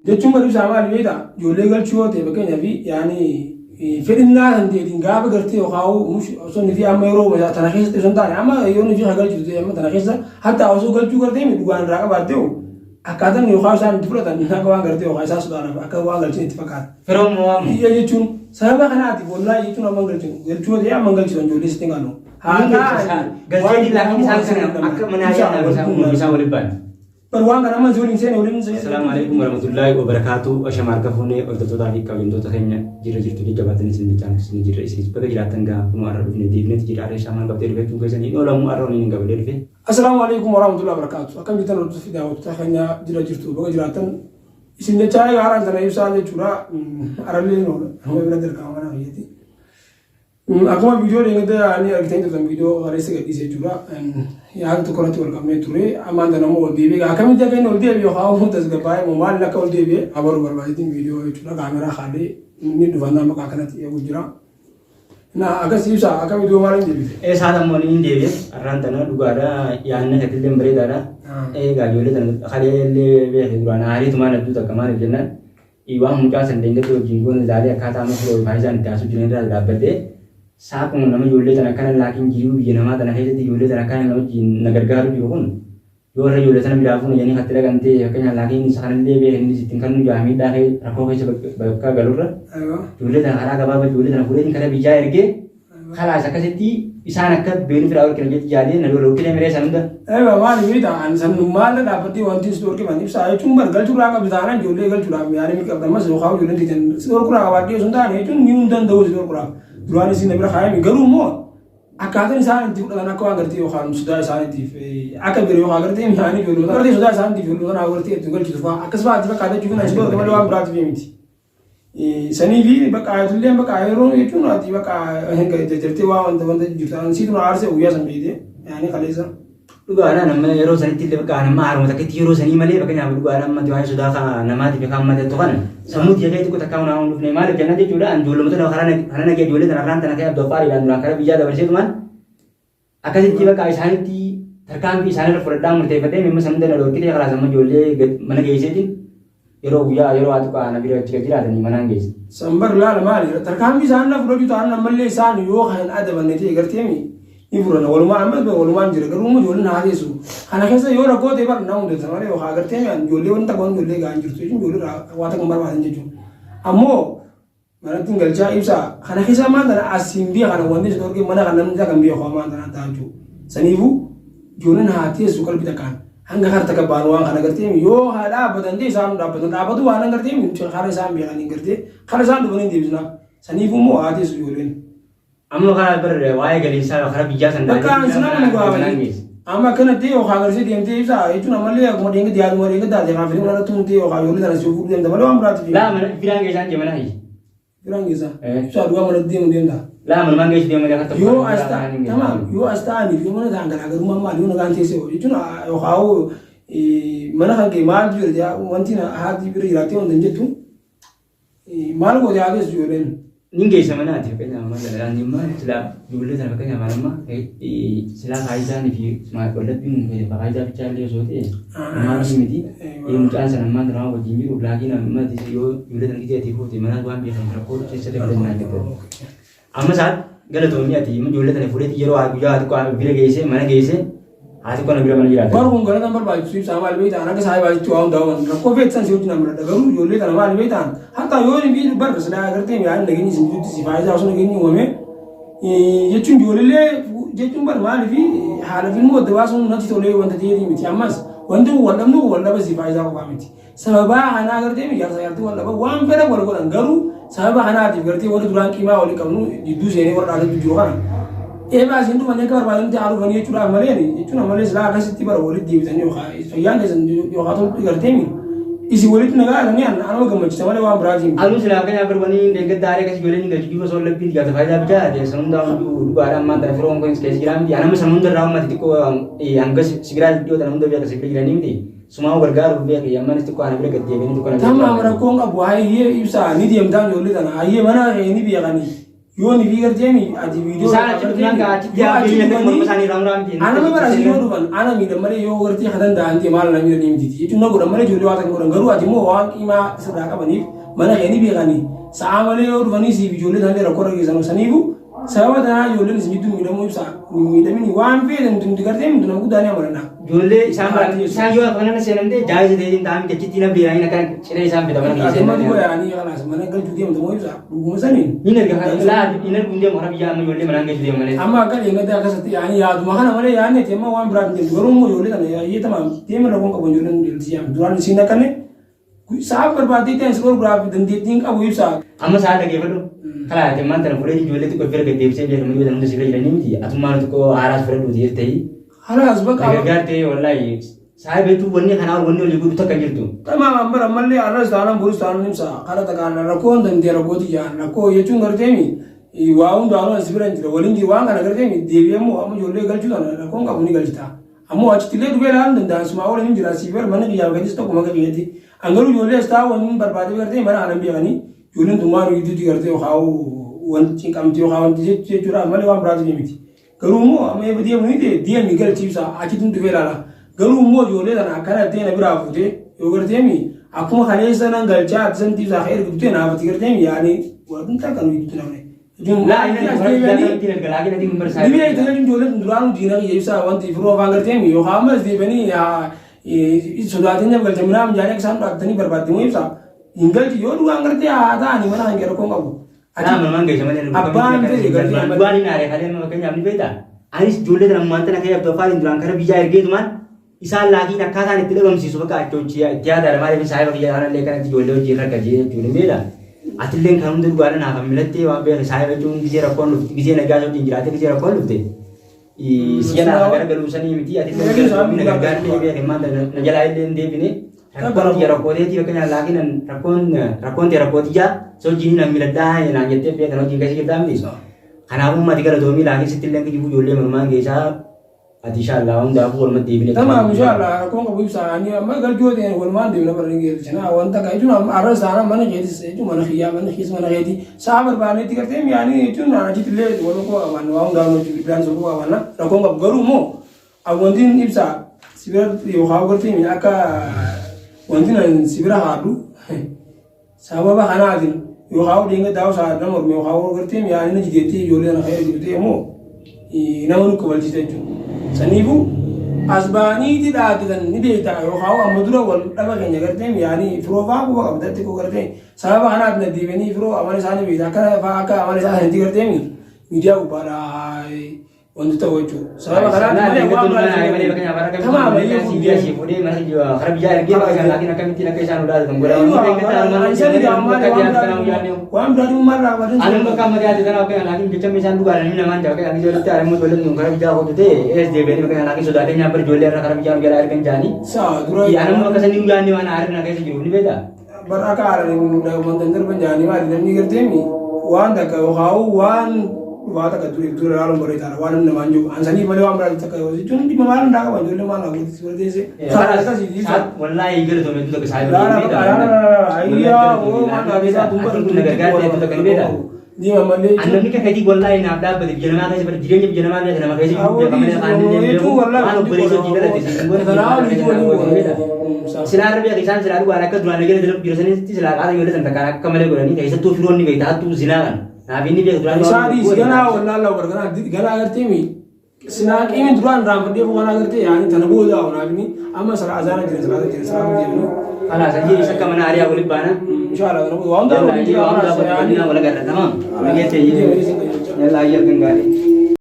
Jechuun bar ibsaa maali beektaa? Ijoollee galchuu yoo ta'e fakkeenyaaf yaani fedhinnaa kan ta'eetiin gaafa gartee yookaan mush osoo inni fi amma yeroo tana keessatti osoo hin taane amma yoo inni fi kan galchitu ta'e amma tana keessa hatta osoo galchuu gartee mi dhugaan irraa qabaatte hoo akkaataan yookaan isaan itti fudhatan akka waan gartee yookaan isaan sodaadhaaf akka waan galchin itti fakkaata. Firoon moo waamu? Iyya jechuun sababa kanaatiif wallaahi jechuun amma hin galchinu galchuu yoo ta'e amma hin galchitu ijoollee sitti hin qalu. Haa ta'an Galchee laakiin isaan kana akka manaa yaadaan isaan isaan waliin baane. Bar waan kana amma si waliin seene waliin seene. Assalamu alaikum warahmatullahi wabarakatuh. Ashama harka fuunee hordoftoota fi kabajamtoota keenya jirra jirtu jajjabaatan isin jechaan isin jirra isinis baga jiraattan gaa kunoo har'a dhufne deebineeti jira har'a shaamaan qabdee dhufe jechuun keessan hin oolamu har'a waliin hin qabdee dhufe. Assalaamu alaikum warahmatullahi wabarakatuh. Akkam jirtan hordoftoota fi daawwattoota keenya jira jirtu baga jiraattan isin jechaa egaa har'aan tana ibsaa jechuudha. Arallee oola. Amma bira dirqama mana fayyatti. Akkuma viidiyoo dheengadda yaa'anii argitanii turtan viidiyoo kaleessa gadhiisee jechuudha. Yaada tokko irratti wal qabnee ture. Ammaan tana immoo ol deebi'ee akkamitti akka inni ol deebi'e yookaan immoo tasgabbaa'ee moo maal akka ol deebi'e abaruu barbaadeetiin viidiyoo jechuudha. Kaameraa kaadee inni dhufannaa maqaa kanatti eegu jira. Na akkas ibsa akka viidiyoo maal hin deebite? Ee saala immoo ni deebi'e har'aan tana dhugaadha yaadni keetillee bareedaadha. Egaa ijoollee tana kalee illee beekee duraan aariitumaan hedduu takka maaliif jennaan Waan mucaa san deengadda wajjin goone ilaalee akkaataa amma firoo fi faayisaan itti haasuu jiran irraa dhaabbadhee saaquma nama ijoollee tana akkana laakiin jiruu biyya namaa tana keessatti ijoollee tana akkana na wajjin na gargaaru jiru kun yoo warra ijoollee tana biraa fuune jedhanii katti dhaqan ta'e fakkeenyaaf laakiin isa kanallee beekan innis ittiin kan nu ja'a miidhaa kee rakkoo keessa bakka galurra ijoollee tana karaa gabaabaa ijoollee tana fuudheetiin karaa biyyaa ergee Kalaas akkasitti isaan akka beenu firaa olkina jetti yaadee na lola olkina miree san hunda. Egaa maali beektaa ani san maalla dhaabbattee wanti si dhorkiman ibsaa jechuun bar galchuudhaa qabdi taanaan ijoollee galchuudhaaf yaada mirga qabda ammas yookaan ijoolleen teetan si dhorkuudhaa qabaadhee osoo hin taane jechuun ni hin danda'u si dhorkuudhaaf duraan isin na bira kaayame garuu immoo akkaataan isaan itti fudhatan akka waan gartee yookaan sodaa isaaniitiif akka bira yookaan gartee mi'aanii ijoollee gartee sodaa isaaniitiif ijoollee kanaa gartee itti galchitu fa'aa akkas fa'aa itti fakkaata jechuun kan si dhorke malee waan biraatiif miti. Sanii fi bakka ayatulleen bakka yeroo jechuun ati bakka jajjartee waa wanta wanta jirtu an siitu na aarsee guyyaa san beekte yaani kaleessa. Dhugaadhaan amma yeroo sanitti illee bakka amma haruma takkitti yeroo sanii malee bakka nyaata dhugaadhaan amma waa'ee sodaa kan namaatiif kan amma jettu kana sammuu tiyya keessa xiqqoo takkaa waan hin dhufne maaliif jennaan jechuudha an ijoolluma tana karaa nagee ijoollee tana irraan tana ka'ee abdoo faariidhaan duraan karaa biyyaa dabarseetumaan Akkasitti bakka isaanitti tarkaanfii isaanirra fudhadhaa murteeffadhee mimma san hunda na dhorkitee kalaas amma ijoollee mana geesseetiin yeroo guyyaa yeroo haa xiqqoo ana bira achi gad jiraatanii manaan geesse. Sanbar laala maali tarkaanfii isaan na fudhachuu ta'an ammallee isaan yoo kan hin adabanne ta'e garteemi ni fudhanna walumaa ammas walumaan jira garuu immoo ijoolleen haa teessu kana keessa yoo rakkoo ta'e bar nama mudata malee yookaan garteemi ijoollee wanta goon ijoollee gahan jirtu jechuun ijoollee waa takka hin barbaadan jechuudha ammoo Manatti hin galchaa ibsaa kana keessa ammaan tana asiin biyya kana wanti isin dhorkee mana kan namni isaa kan beeku ammaan tana ta'a jechuudha. Saniifuu ijoolleen haa teessu qalbii takkaan hanga kara takka baanu waan kana gartee yoo haa dhaabbatan ta'e isaan dhaabbatan dhaabbatu waan gartee kara isaan beekan hin gartee kara isaan dhufan hin deebisnaaf. Saniifuu immoo haa teessu ijoolleen. Amma karaa bar waa'ee galiinsaa karaa biyyaa san Bakka ani sin amanu gaafate. Amma akkanatti yookaan agarsiisee deemtee ibsaa jechuun ammallee akkuma deengatti yaaduma deengatti haasee kan fedhii irratti hundee yookaan ijoollee sana si fuudhuu deemta malee waan biraatti Laa mana biraan geessaan jee mana hayyi. Biraan geessaa. Ibsaa duwwaa mana deemu deemta. Laa manumaan geessu deema malee akka tokko. Yoo as ta'a tamaam yoo as ta'anii fi mana ta'an garaagarummaan maali yoo nagaan teessee hoo jechuun yookaan mana kan kee maaltu jira wanti haati bira jiraattee wanta hin jettu Maal goote haa geessu ijoolleen? Nin geessa manaati fakkeenyaaf amma ani amma silaa ijoollee tana fakkeenyaaf ani amma silaa faayidaan fi wallabbiin faayidaa bichaa illee osoo ta'e maatii miti mucaan sana ammaan tana waan wajjin jiru laakiin amma yoo ijoollee tana gisee ati fuute manaas waan beekamu rakkoo keessa dabalannaa naan jette. Amma saat galatoomi ati immoo ijoollee tana fuudheeti yeroo haa guyyaa haa xiqqoo bira geessee mana geessee haa xiqqoo na bira mana jiraatan. Bar kun galata hin barbaachisu ibsaa maal beektaan akka saahiba jechuun waa hundaa waan rakkoo feetan si wajjin amala garuu ijoollee tana maal beektaan hatta yoo inni fi bar silaa agartee yaa'in nageenyi isin jidduutti si faayidaa osoo nageenyi uumame jechuun ijoollee jechuun bar maaliif haala filmuu adda baasuun natti tolee wanta ta'eetii miti ammas wanti kun wal dhabnu wal dhaba si faayidaa qofaa miti. Sababaa kanaa gartee jaarsa jaartii wal dhaban waan fedhan wal godhan garuu sababa kanaatiif gartee warri duraan qiimaa walii qabnu jidduu seenee warra dhaadatu jiru kana. Eebaa isin dhufanii akka barbaadanitti haa dhufanii jechuudhaaf malee jechuun ammallee silaa akkasitti bara walitti deebitanii yookaan fayyaan keessan yookaan toltu gartee isin walitti nagaa jedhanii anuma gammachiisa malee waan biraatiin. Anuu silaa fakkeenyaaf barbanii deeggadda aaree akkasii ijoolleen galchi jiru osoo labbiin jaarsa faayidaa bichaa ta'e san hundaa dhugaadha ammaan tana firoon kunis keessa jiraa miti anama san hunda irraa ummati xiqqoo hanga sibiraa dhiyoo tana hunda beeka sibira jiranii miti Sumaa gargaaruuf beeki ammanis xiqqoo ana bira gad deebi'anii xiqqoo na bira Tamaam rakkoon qabu hayyee ibsaa ni deemtaa ijoollee tana hayyee mana kee ni beekanii. Yoo ni fi garteemi ati viidiyoo Isaan achi dhufnaan gaa achitti yoo achi yaa dhufanii- morma isaanii irraa muraa miti. Ana bara asii yoo dhufan ana miidhan malee yoo gartee kan danda'an ta'e maal na miidhan miti jechuun na godhan malee ijoollee waa takka godhan garuu ati immoo waan qiimaa sirraa qabaniif mana kee ni beekanii sa'aa malee yoo dhufanii siif ijoollee isaanii rakkoo irra geessan saniifu sababa tanaa ijoolleen isin jidduu miidhamuu ibsa miidhamini waan feetan nuti gartee miti nama guddaa ni amananna. Ijoollee isaan bara isaan yoo akka kana seenan ta'e jaayisa ta'e hin ta'an achitti na beekanii akka ciree isaan fida mana keessa Asuma duuba seenan. yaa'anii kanaas mana galchuu deemtu moo ibsa dhuguma saniin. Ni erga kana laa hin ergu hin deemu karaa biyyaa amma ijoollee manaan geessu deemu malee. Amma akka dheengadda akkasatti yaa'anii yaaduma kana malee yaadne itti amma waan biraaf hin deemtu garuu immoo ijoollee tana yaayyee deema rakkoon qabu ijoolleen deemti yaa'an duraan isiin akkanne sa'aa barbaaddee ta'e si gurguraaf dandeettiin qabu ibsa. Amma sa'a dhageeffadhu. Kalaa ati ammaan tana fuudhee ijoollee xiqqoo bira gad deebisee beekamu yoo ta'an hunda sirra jiranii miti atummaan xiqqoo haaraas fudhadhu ta'e. Halaas baqa. Gargaartee wallaahi saahiba jechuun wanni kanaa ol wanni olii godhu takka hin jirtu. Tamaam amma ammallee arras taanaan borus taanaan ibsa kara takkaan rakkoon dandee rakkooti jaan rakkoo jechuun garteemi waa hundaanuu as bira hin jira waliin jiru waan kana garteemi deebi'ee immoo amma ijoollee galchuu tana rakkoon qabu ni galchita. Ammoo achitti illee dhufee ilaaluun danda'an sumaa waliin hin jira siif mana kiyyaa gadis tokko maka kiyyatti. Angaruu ijoollee as taa'u wanni barbaade gartee mana kana hin beekanii ijoolleen tun waan gidduutti gartee yookaan wanti cinqamti yookaan wanti jechuudha malee waan biraatu miti. Garuu immoo amma eebba deemu ni ta'e deemi galchiibsa achitti dhufee ilaala. Garuu immoo ijoollee tana akkana ta'e na biraa fuutee yoo garteemi akkuma kaleessa nan galchaa ati san tiibsaa ka'ee ergitee naafati garteemi yaani wanta kan gidduutti namne. Laa inni erga karaa biyyaa ittiin erga laakiin ati hin barsaa. Dhibee itti jechuun ijoolleen tun duraanuu diina kiyya ibsaa wanti firoo afaan garteemi yookaan ammas deebi'anii sodaatiin galcha minaa mijaanii akka isaan dhaabbatanii barbaadde moo ibsaa. Hin galchi yoo dhugaan gartee haa ta'anii mana kan rakkoon qabu. Laa mamaan geessa malee Abbaan ta'e galtee amma- Waan inni aaree kalee amma fakkeenyaaf ni beektaa. Anis ijoollee tana ammaan tana kee abdoo faaliin duraan kara biyyaa ergeetumaan isaan laakiin akkaataan itti dhabamsiisu bakka achi hojii itti yaadaadha maaliif saahiba kiyya kanallee kanatti ijoollee hojii irra gajee jechuun hin beektaa. Atilleen kan hunda dhugaadhaan naaf milattee waan beekne saahiba jechuun gisee rakkoon dhufte gisee nagaa wajjin jiraate gisee rakkoon dhufte. Si jalaa gara galuu sanii miti atillee gara gargaartee beekne maal na jalaa illee hin deebine. Rakkoon tiyya rakkooteetii fakkeenyaaf laakiin rakkoon rakkoon tiyya rakkootiyyaa sochiin nan miladhaa naan jettee beekan hojiin keessa jirtaa miti. Kanaafuu ummati galatoomii laakiin sitti illee kijibu ijoollee manumaan keessaa ati inshaallah hundaafuu walumatti deebine. Tamaam inshallah rakkoon qabu ibsa ani amma galchuu ta'e walumaan deemna bara ni geessina wanta ka jechuun amma arras taana mana keetis jechuun mana kiyyaa mana keessa mana keeti sa'a barbaadetti gartee mi'aanii jechuun achitti illee waluma quba qabaanna waa hundaa hojii bilbilaan sun quba qabaanna rakkoon qabu garuu immoo wanti ibsa sibira yookaan gartee akka wanti nan sibira haadhu sababa kanaatiin yookaan dheenga daawwa sa'a nama morme yookaan gartee mi'aanii na jideetti ijoollee na fayyadu ta'e immoo nama nu kabalchiisa jechuudha. Saniifuu as ba'aniiti dhaabbatan ni beekta yookaan amma dura wal dhaba keenya gartee mi'aanii firoo fa'aa quba qabda xiqqoo gartee sababa kanaaf na deebi'anii firoo amala isaanii beekta akka fa'aa akka amala isaa sanitti gartee miidiyaa gubbaadha wanti ta'u jechuudha. Sababa kanaaf malee waan biraa Tamaam Karaa biyyaa ergee laakiin akkamittiin akka isaan ulaalan Waan biraa dhimma irraa qabaatan. Ani bakka amma dhiyaate kana akka laakiin jecha isaan dhugaadhaan namni namaan jaa akka ijoolletti arammoo ijoolleen kun karaa biyyaa kootu ta'e ees deebi'anii bakka laakiin sodaatee nyaabbar ijoollee irraa karaa biyyaa jalaa ergan jaanii. Saa dura. Anammoo akka sanii yaadne waan aarri na keessa jiru ni beektaa. Bara akka haaraan wanta darban jaanii maali namni garteemi waan takka yookaan waan waa takka dura dura ilaaluun bareedaadha waan namni namaan jiru. Ansanii malee waan biraa takka yoo jechuun dhimma maal hundaa qaban ijoollee maal naa guutuu bira teesse. Karaa akkasii dhiisa. Wallaahi galatoomi hedduu takka saahiba. Laala laala laala ayyaa oo maal naa keessaa Ati kun na gargaarte hedduu takka ni beektaa. Diima malee. An namni akka keetii wallaahi naaf dhaabbate biyya namaa keessa bara jireenya biyya namaa keessa nama keessa jiru beeka malee kaan illee beeku waan obboleessa hojii dhalate siin goone silaa irra beeka isaan silaa dhugaan akka duraan nagara dalagu jira sanitti silaa qaata ijoollee san takkaan akka malee godhanii keessattuu firoonni beekta hattuu zinaa kan naaf inni beeku duraan Isaadis ganaa wallaallaa barganaa ganaa agartee Silaa qiimi duraan raanfadhee waan agartee yaani tana booda wanaafni amma sala azaana jira salaata jira salaata deemnu. Kalaas ajii isa akka mana ariyaa waliin baana. Inshallah tana booda waan Yalla ajii waan gaafa wala garra tamam. Nageesse yalla ajii halkan gaarii.